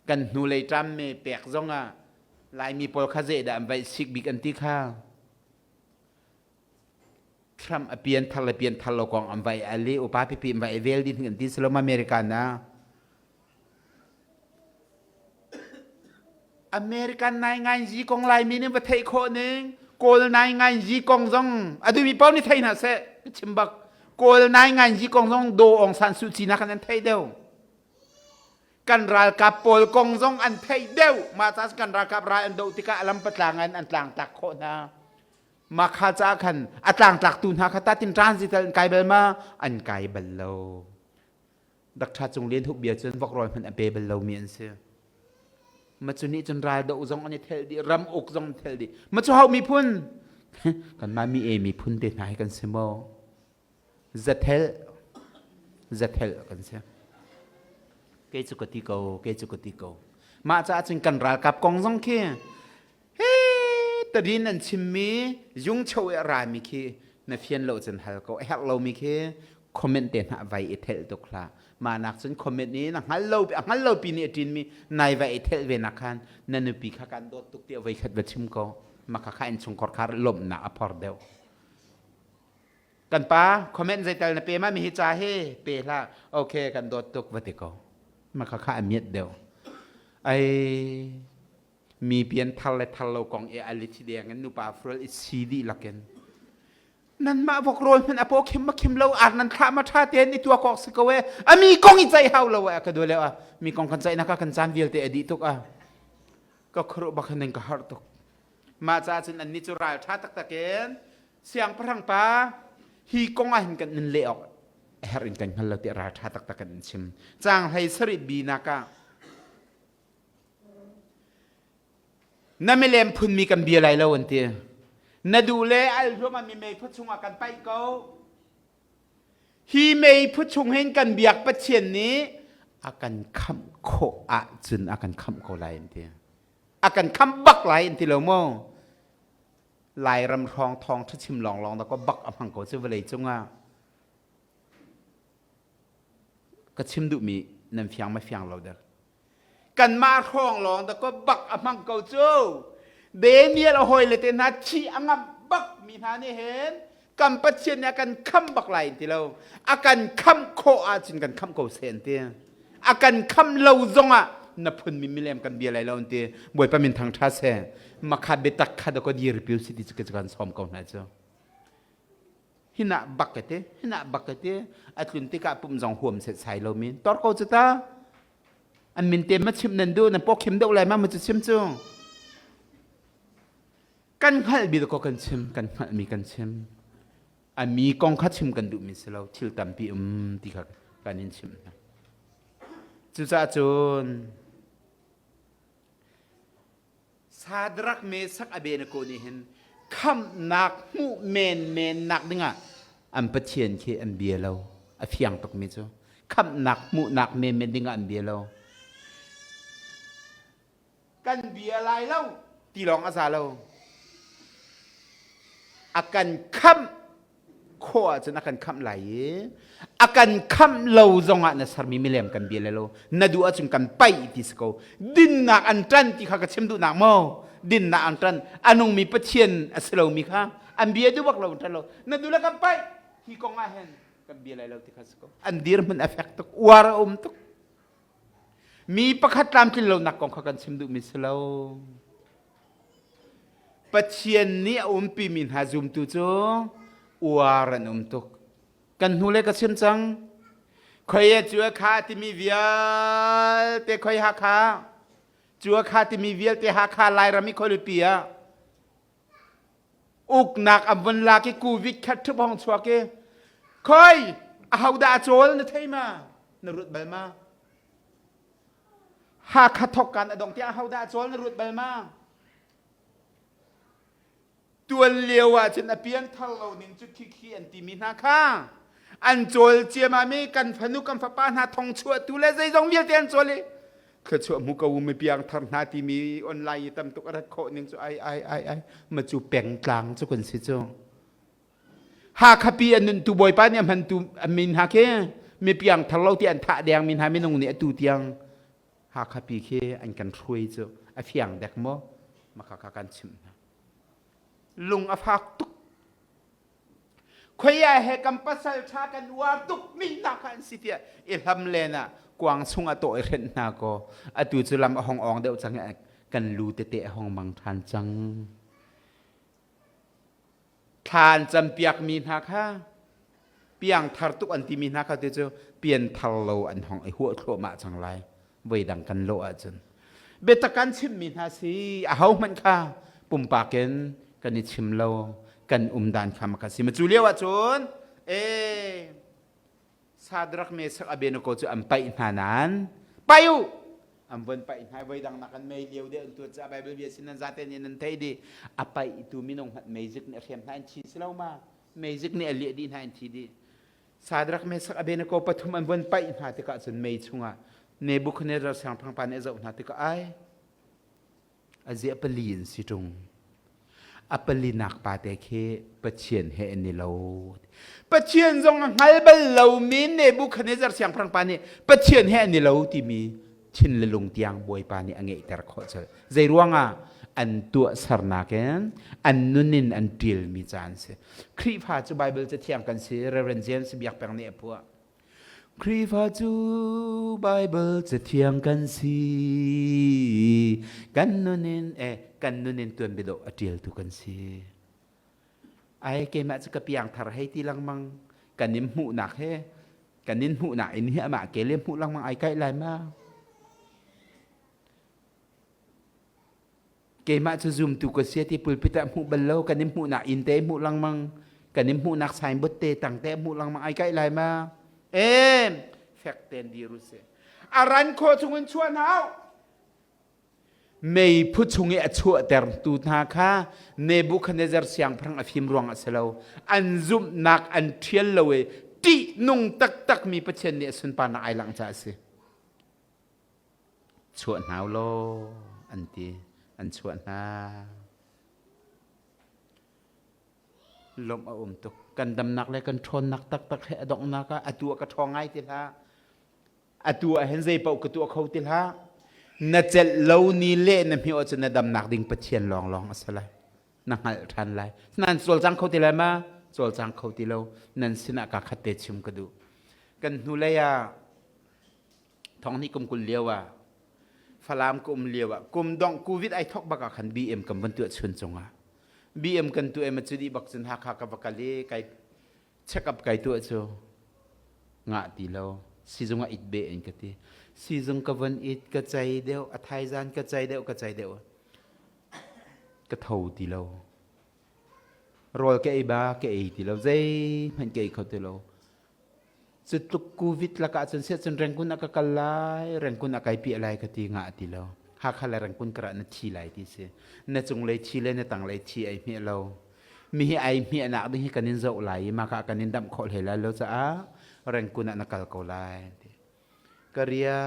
Kan hnulei ṭam me pek zong ah Laimi pawl kha zeidah an vaih sik bik an ti kha. Trump a pian thar le pian thar lo kong an vai al i upa pipi an vai vel ding an ti salom American ah. American nai ngai zi kong Laimi nih va theih khawh ning Kawl nai ngai zi kong zong a duhmi paoh nih thei hna seh ka chim bak Kawl nai ngai zi kong zong Do Aung San Suu Kyi nak an theih deuh kan ralkap pawl kong zong an theih deuh mah ca kan ralkap ral an doh tikah lam patlang in an tlangtlak khawh hna mah kha caah khan a tlangtlaktu hna kha tatin transit an kai bal ma an kai bal lo Dakṭha Cung Lian Hup bia cun vok rawl hmanh a pe bal lomi an si. Ma cu nih cun ral doh zong an i thelh dih, ram uk zong an thelh dih. Ma cu ho miphun? Kanmah mi e miphun te hna hi kan si maw? Zathel, zathel kan si. Kei cu ka ti ko, kei cu ka ti ko. Mah caah cun kan ralkap kong zong khi, he. Tadin an chimmi jungcho i a rami khi na fian lo cun hal ko. A herh lomi khi comment te hna vai i thelh tuk hlah. Mah nak cun comment i na hngal lo a hngal lo pi nih a ṭinmi nai vai i thelh ve nak khan na nupi kha kan dawt tuk tiah voi khat va chim ko. Mah kha kha innchungkhar kha lawmhnak a phor deuh. Kan pa comment zeital na pe ma mi hi ca hi pe hlah. Okay kan dawt tuk va ti ko. Mah kha kha a miat deuh. Ai mi pian thar le thar lo kong i a lithi deng in nupa fural i si dih lakin nanmah vok rawl hmanh a paw khim ma khim lo ar nan thlah ma tha tein i tua kok si ko e a mi kong i ceih hau lo e ka duh leo a mi kong kan ceih nak kan caan vialte a dih tuk a ka khuru bak hin ka har tuk mah ca cun an ni cu ral tha taktak in siangpahrang pa hi kong ah hin kan in leh awk herh in kan hngal lo tiah ral tha taktak in an chim caang hlei sarih bi nak ah Na milem phunmi kan bia lai lo an ti. Na duh le al hluam mi meiphu chungah kan paih ko. Hi meiphu chung hin kan biak Pathian nih a kan khamh khawh ahcun a kan khamh ko lai an ti. A kan khamh bak lai an ti lo maw? Lairam hrawng thawng ṭha chim lawnglawng da ko bak a hmang ko cu vawlei cungah. Ka chim duhmi nan fiang ma fiang lo dek. Kanmah hrawng lawng da ko bak a hmang ko cu. Daniel a hawi le te hna thi a ngamh bak mi hna nih hin kan Pathian nih a kan kham bak lai ti lo. A kan kham khawh ahcun kan kham ko seh an ti. A kan kham lo zongah na phun mi milem kan bia lai lo an ti. Bawipa min thang ṭha seh. Makha biatak kha da ko dir piu si ti cu kan sawm ko hna cu. Hinah bak ka ti, hinah bak ka ti. A tlun tikah pum zong huam set sai lo mi. Tor ko cu ta. An min te ma chim nan duh, nan paw khim deuh lai ma ma cu chim cu. Kan hngalh bi ko kan chim, kan hngalh mi kan chim. A mi kong kha chim kan duh mi si lo, thil tampi um ti kha kan in chim hna. Cucaah cun Sadrak Mesak Abednego nih hin khamhnak hmuh menmen nak dingah an Pathian khi an bia lo. A fiang tukmi cu khamhnak hmuhnak menmen dingah an bia lo. Kan bia lai lo ti lawng a za lo. A kan khamh khawh ahcun a kan khamh lai i a kan khamh lo zongah na sermi milem kan bia le lo na duh ahcun kan paih ti si ko dinnak an ṭan ti kha ka chim duhnak maw dinnak an ṭan a nungmi Pathian a si lomi kha an bia duh bak lo ṭan lo na duh le kan paih hi kong ah hin kan bia lai lo ti kha si ko an dirhmun a fek tuk uar a um tuk mi pakhat tlamtlin lonak kong kha kan chim duhmi si lo Pathian nih a umpimi hna zumtu cu uar an um tuk. Kan hnu le ka chim cang. Khoi a cu a kha timi vialte khoi Hakha cu a kha timi vialte Hakha Lairam i khualipi ah uknak an vun lak i covid khat ṭhup hong chuak i khoi ahodah a cawl na thei ma na rut bal ma Hakha thok kan a dong tiah ahodah a cawl na ruat bal ma? Tuan lio ah cun a pianthar lo ning cu khikhi an timi hna kha an cawl ciamam i kan fanu kan fapa hna thong chuahtu le zeizong vialte an cawl i thluachuah hmu ko mi piangthar hna timi online i tam tuk a rat khawh ning cu ai ai ai ai ma cu pengtlang cu kan si cu Hakha pi an nuntu Bawipa nih a hmantu a min hna khi mi piangthar lo ti an thah deng mi hna minung nih atu tiang Hakha pi khi an kan hruai cu a fiang dek maw maka kha kan chimh hna lung a fak tuk khoi ah he kan pasal tha kan uar tuk mi hna kha an si tiah i hlam len ah kuang chung a tawh i hrenh hna ko atu cu lam a hong ong deuh cang i kan lu tete a hong mang ṭhan cang Thla an campiakmi hna kha piangthar tuk an timi hna kha ti cu pianthar lo an hong i huah thluahmah cang lai voidang kan lawh ahcun biatak kan chimmi hna si aho hmanh kha pumpak in kan i chim lo kan um dan kha maka si ma cu lio ahcun e Sadrak Mesak Abednego cu an paih hna nain paih u an von paih hna voi dang nak an mei lio deuh an tuat ca Bible bia sin nan zaten in nan thei dih a paih tu minung hmanh meizik nih a hrem hna an thi si lo ma meizik nih a liah dih hna an thi dih Sadrak Mesak Abednego pathum an von paih hna tikah cun mei chungah Nebuchadnezzar siangpahrang pa nih a zoh hna tikah ai a ziah pali in si ṭung. A palinak pa te khi Pathian he an i lo. Pathian zong a hngal bal lomi Nebuchadnezzar siangpahrang pa nih Pathian he an i lo timi thin le lung tiang Bawipa nih a ngeihter khawh colh. Zei ruangah an tuahsernak in an nun in an ṭilmi ca an si. Khrihfa cu Bible cathiang kan si, Reverend James Biak Peng nih a phuah. Khrihfa cu Bible cathiang kan si. Kan nun in eh kan nun in tuanbia dawh a ṭialtu kan si. Ai keimah cu ka piangthar hei ti lengmang kan in hmuhnak he kan in hmuhnak in hi amah ke le hmuh lengmang ai kaih lai ma. Keimah cu zumtu ka si ti pulpit ah hmuh bal lo kan in hmuhnak inn te hmuh lengmang kan in hmuhnak signboard te tang te hmuh lengmang ai kaih lai ma. Em fek ten dir u si. A ran khawh chung in chuah hna u. Meiphu chung i a chuahtertu hna kha Nebuchadnezzar siangpahrang a fim ruang a si lo. An zumhnak an ṭhial lo i ṭihnung taktakmi Pathian nih a sunparnak ai langh caah a si. Chuah hna u law an ti. An chuah hna. Lawmh a um tuk. Kan damnak le kan ṭhawnnak taktak he a donghnak ah atu ah ka ṭhawng ngai ti hlah. Atu ah hin zei paoh ka tuah kho ti hlah. Na celh lo ni le na hmioh ahcun na damnak ding Pathian lawnglawng a si lai. Na hngalh ṭhan lai. Nan cawlcang kho ti lai ma? Cawlcang kho ti lo. Nan sinah kaa khat te chim ka duh. Kan hnulei ah Thong hnih kum 20 lio ah Falam ka um lio ah kum dongh covid ai thok bak ah khan BM kan van tuah chun cungah BM kan tuah ma cu dih bak cun Hakha ka va kal i kai check up kai tuah cu ngah ti lo sizung ah it be in ka ti sizung ka van it ka cei deuh a thaizan ka cei deuh ka cei deuh ka tho ti lo rawl ka ei ba ka ei ti lo zeihmanh ka ei kho ti lo Cu tluk covid lakah cun siah cun Rangoon ah ka kal lai, Rangoon ah kai piah lai ka ti ngah ti lo. Hakha le Rangoon karah na thi lai ti si. Na cunglei thi le na tanglei thi ai hmeh lo. Mi hi ai hmehnak ding hi kan in zoh lai i maka kan in damh khawh hlei lai lo caah Rangoon ah na kal ko lai ti. Ka ria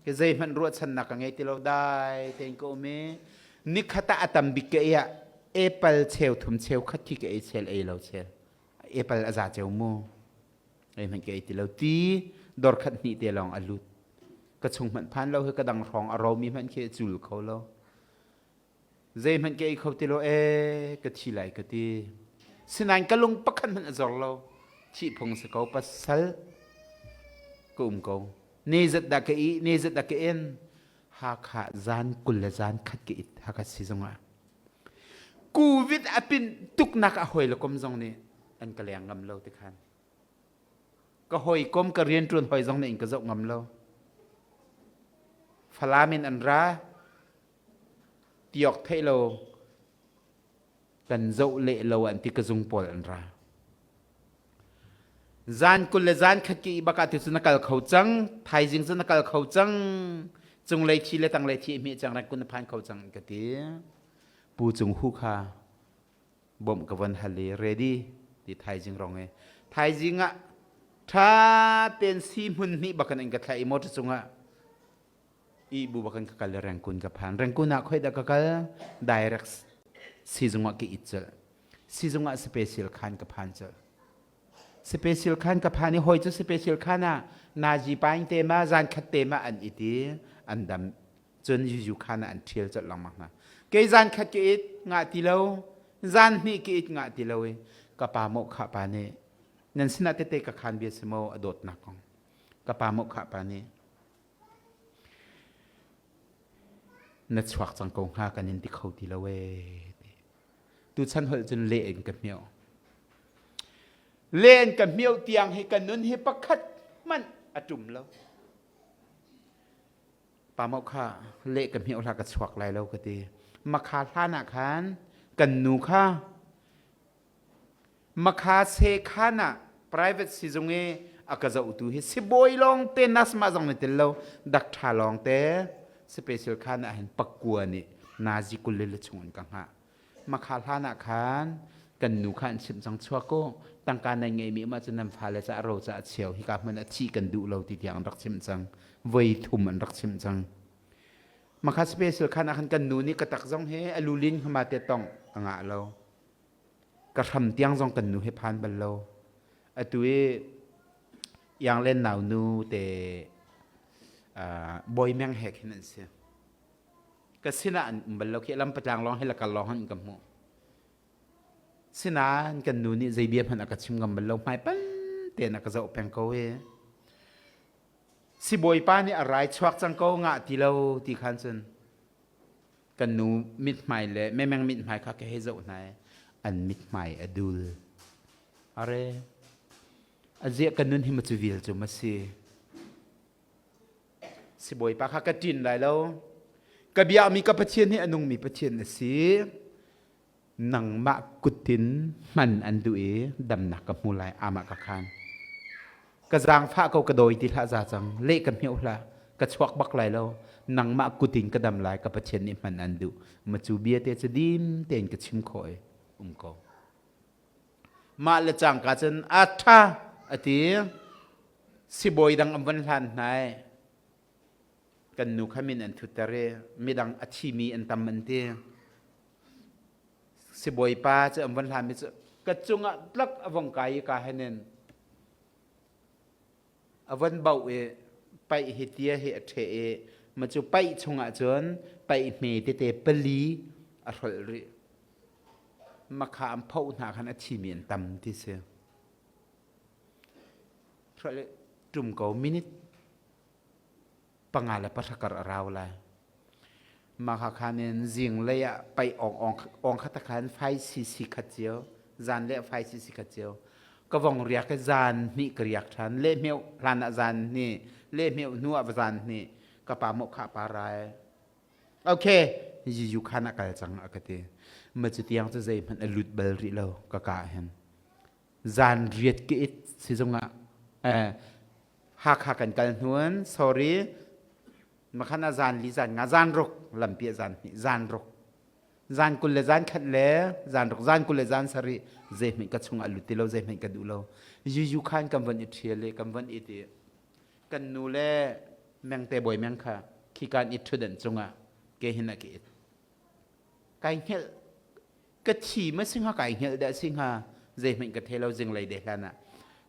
ke zeihmanh ruahchannak ka ngei ti lo dai tein ka um i nikhat ah a tam bik ka ei ah apple cheu thum cheu khat khi ka ei chel ei lo chel. Apple a za ceu mu ei hmanh ka ei ti lo ti dor khat hnih te lawng a lut ka chung hmanh phan lo hi ka dang hrawng a romi hmanh khi a cul kho lo zei hmanh ka ei kho ti lo e ka thi lai ka ti sinain ka lung pakhat hmanh a zor lo thih phung si ko pasal ka um ko ne zat dah ka i ne zat dah ka en Hakha zan 20 le zan khat ka it Hakha sizung ah Covid a pin tuknak a hawi le kom zong nih an ka leng ngam lo ti khan. Ka hawikom ka rianṭuan hawi zong nih in ka zoh ngam lo. Falam in an ra tiok theih lo kan zoh leh lo an ti ka zung pawl an ra. Zan 20 le zan khat ki bak ah tu cu na kal kho cang, thaizing cu na kal kho cang, cunglei thi le tanglei thi hmeh cang rak kun na phan kho cang ka ti. Pu Cung Hu kha bawmh ka von hal i ready ti thaizing rong i thaizing ah tha ten si hmun hnih bakan in ka thlai i motor cungah i bu bakan ka kal i Rengkun ka phan Rengkun ah khoi dah ka kal direct sizung ah ka it colh sizung ah special khan ka phan colh special khan ka phan i hoi cu special khan ah nazi paing te ma zan khat te ma an it i an dam cun yuyu khan ah an ṭhial colh lengmang hna kei zan khat ka it ngah ti lo zan hnih ka it ngah ti lo i ka pa mawh kha pa nih nan sinah tete ka khan bia si maw a dawtnak kong ka pa mawh kha pa nih na chuak cang ko hnga kan in ti kho ti lo ee ti tuchan holh cun leh in ka hmioh leh in ka hmioh tiang hi ka nun hi pakhat hmanh a ṭum lo pa mau kha leh ka hmioh hlah ka chuak lai lo ka ti makha hlan ah khan kan nu kha Makha sekhan ah private sizung i a ka zohtu hi sibawi lawng te nurse mah zong nih tel lo dak ṭha lawng te special khan ah hin pakua nih nazi 20 le chung in ka hngah. Makha hlan ah khan kan nu kha an chimh cang chuak ko tangka nan ngeimi um ahcun nan fale caah ro caah cheu hika hmun ah thih kan duh lo ti tiang an rak chimh cang voi thum an rak chimh cang. Makha special khan ah khan kan nu nih ka tak zong he a lulin hama te tong. a ngah lo. Ka hram tiang zong kan nu he phan bal lo. Atu i Ianglen nau nu te Bawi Meng he khin an si. Ka sinah an um bal lo khi lam patlang lawng he la kal lawng han ka hmuh. Sinain kan nu nih zei bia hmanh a ka chim ngam bal lo hmaipan tein a ka zoh peng ko i sibawipa nih a rai chuak cang ko ngah ti lo ti khan cun kan nu mithmai le memeng mithmai kha ka hei zoh hna i an mithmai a dul. Are a ziah kan nun hi ma cu vial cu ma si. Sibawipa kha ka ṭin lai lo. Ka biakmi ka Pathian hi a nungmi Pathian a si. Nangmah kutin hman an duh i damnak ka hmu lai amah ka khan. Ka zaangfah ko ka dawi ti hlah za cang. Leh ka hmioh hlah. Ka chuak bak lai lo. Nangmah kutin ka dam lai ka Pathian nih hman an duh. Ma cu bia te cu dim tein ka chim khawh i um ko. Mah le cangka cun a ṭha a ti. Sibawi dang an von hlan hna i kan nu kha min an thutter i midang a thimi an tam an ti. Sibawipa cu an von hlanmi cu ka cungah tlak a vong kai i ka henin a von bauh i paih hi tia hi a ṭheh i ma cu paih chungah cun paih hme tete pali a hrolh rih. Makha an phoh hna khan a thimi an tam ti si. Ṭum ko minute 5 le 9 kar a rau lai. Mah kha khan in zinglei ah paih ong ong khat khan fai cc khat cio, zan le fai cc khat cio. Ka vong riak i zan hnih ka riak ṭhan. Le hmeuh hlan ah zan hnih, le hmeuh hnu ah zan hnih. Ka pa mawh kha pa rai. Okay, yu khan a kal cang a ka ti. Ma cu tiang cu zeihmanh a lut bal rih lo ka ka hin. Zan riat ka it sizung ah Hakha kan kal hnuan sorry makhan a zan li zan nga zan ruk lampi a zan hnih zan ruk zan 20 le zan khat le zan ruk zan 20 le zan sarih zeihmanh ka chung a lut ti lo zeihmanh ka duh lo yu khan kan von i ṭhial i kan von i ti kan nu le mengte bawi meng kha khi kan i ṭhudan cungah ke hin a ke it kai hngelh ka thi ma si hnga kai hngelh dah si hnga zeihmanh ka thei lo zinglei de hlan ah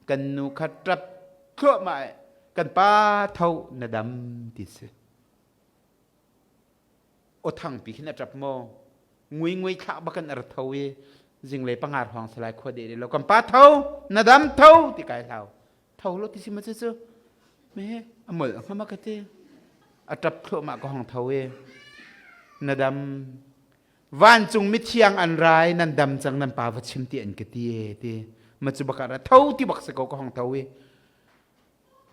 kan nu kha ṭap thluahmah kan pa tho na dam ti si aw thangpi khin a ṭap maw ngui ngui thlah bakan a ra tho i zinglei pangar hawng salai khua de lo kan pa tho na dam tho ti kai hlau tho lo ti si ma cu cu me a mol hnga ma ka ti a ṭap thluahmah ka hong tho i na dam Vancung mithiang an rai nan dam cang nan pa va chim ti an ka ti e ti ma cu bak ah tho ti bak se ko ka hong tho i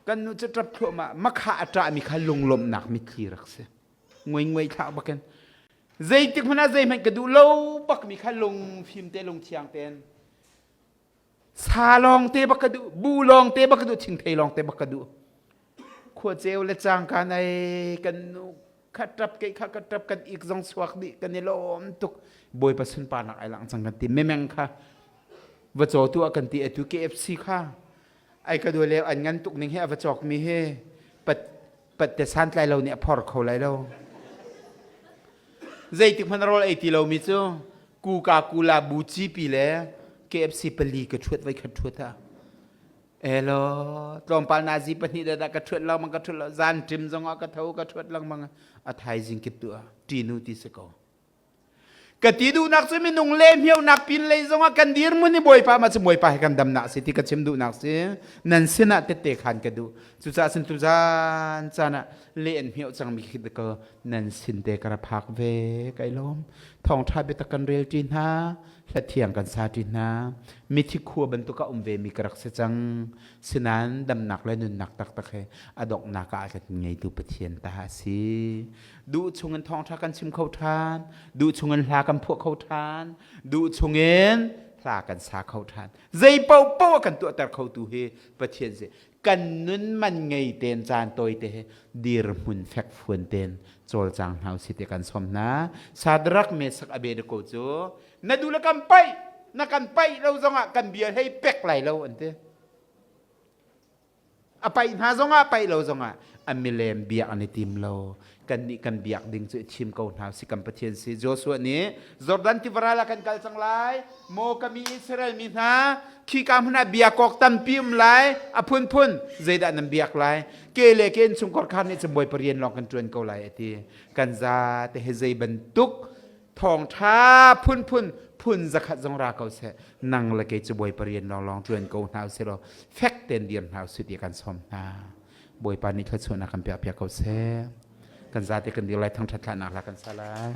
kan nu cu ṭap thluahmah makha a ṭah mi kha lunglawmhnak mitthli rak si ngoi ngoi thlak bakin zeitik hmanh ah zeihmanh ka duh lo bak mi kha lung fim te lung thiang ten sa lawng te bak ka duh bu lawng te bak ka duh thingthei lawng te bak ka duh khua ceu le cangka nei kan nu kha ṭap ke kha ka ṭap kan ik zong chuak dih kan i lawm tuk bawipa sunparnak ai lang cang kan ti memeng kha va caw tu ah kan ti atu KFC kha ai ka duai le an ngan tuk ning he a va cawk mi he pat pat te san tlai lo nih a phor kho lai lo zeitik hmanh rawl ei ti lo mi cu kuka kula bu ci pi le KFC pali ka ṭhuat vai khat ṭhuat ha Elo tlawmpal nazi pahnih da ka ṭhuat lengmang ka ṭhuat lo zan ṭim zongah ka tho ka ṭhuat lengmang a thaizing kip tu ah ṭinu ti si ko ka ti duhnak cu minung le hmionak pin lei zongah kan dirhmun i bawipa ma cu bawipa he kan damnak si ti ka chim duhnak si nan sinah tette khan ka duh cucaah cun tuzan caan ah le an hmioh cangmi khi ka nan sin te ka ra phak ve kai lawm thawngṭha biatak kan rel ṭi hna hlathiang kan sa ṭi hna mithi khua bantuk a um ve mi ka rak si cang sinain damnak le nunnak taktak he a donghnak ah a kan ngeitu Pathian ta a si duh chungin thawngṭha kan chim kho ṭhan duh chungin hla kan phuah kho ṭhan duh chungin hla kan sa kho ṭhan zei paohpaoh a kan tuahter khotu hi Pathian si kan nun man ngei ten caan tawi te he dirhmun fekfuan ten cawlcang hna usih ti kan som hna Sadrak Mesak Abednego cu na duh le kan paih na kan paih lo zongah kan bia hlei pek lai lo an ti a paih hna zongah paih lo zongah a milem biak an i tim lo. Kan nih kan biak ding cu i thim ko hna si kan Pathian si. Joshua nih Jordan tiva ral ah kan kal cang lai. Maw ka mi Israel mi hna, khika hmun ah biakawk tampi um lai, a phunphun zeidah nan biak lai? Ke le ke innchungkhar kha nih cun Bawipa rian lawng kan ṭuan ko lai a ti. Kan za te he zei bantuk thawngṭha phunphun phun zakhat zong ra ko seh nang le kei cu Bawipa rian lawnglawng ṭuan ko hna usih law fek tein dir hna usih ti kan sawm hna. Bawipa nih thluachuahnak kan piak piak ko seh. Kan zate kan dir lai thangṭhat thlahnak la kan sa lai.